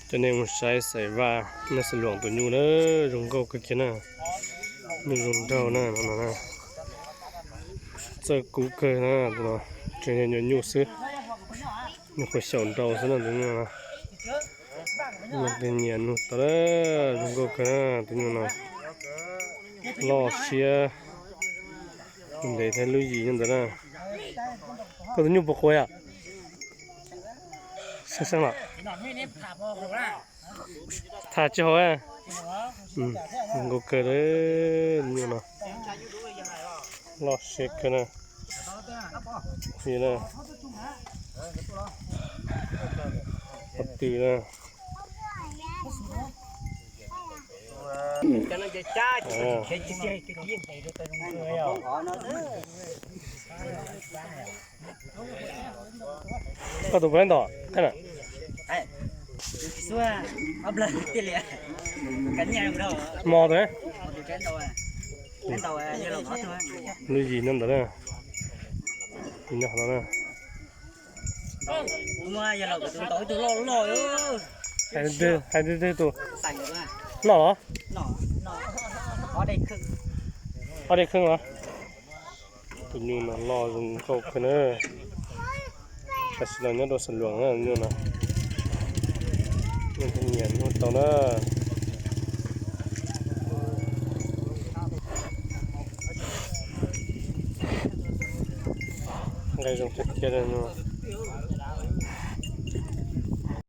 Coj nej mus saib Xaiv Vaj Naj Xeem Luam tus nyuj na, zoo nkauj kawg kiag na. Nyuj zoo nraug na, no na. Txawj kub kawg na, tus no tseem yog nyuam nyuj xwb. Nyuam qhuav xyaum nraud xwb na tus nyuj no. Leej twg nyiam nug tau na, zoo nkauj kawg na tus nyuj no. Loj siab ntev thiab lub yim nyob ntawd na. Koj tus nyuj puas quav yom? Xeeb xeeb los? Tham tsis haum. Zoo nkauj kawg li, nyuj no loj siab kawg na. Qhov twg na? Koj tus puas ntau na? Mos tus, lub yim nyob ntawd na. Nyob no na. Hais twg twg tus loj los? Ob dej kheeb los? Tus nyuj no loj zoo nkauj kawg na. Tam sim no nyob rau Xeem Luam na, nyuj no. Nej nyiam nug tau na. Nqaij zoo tiag tiag li no.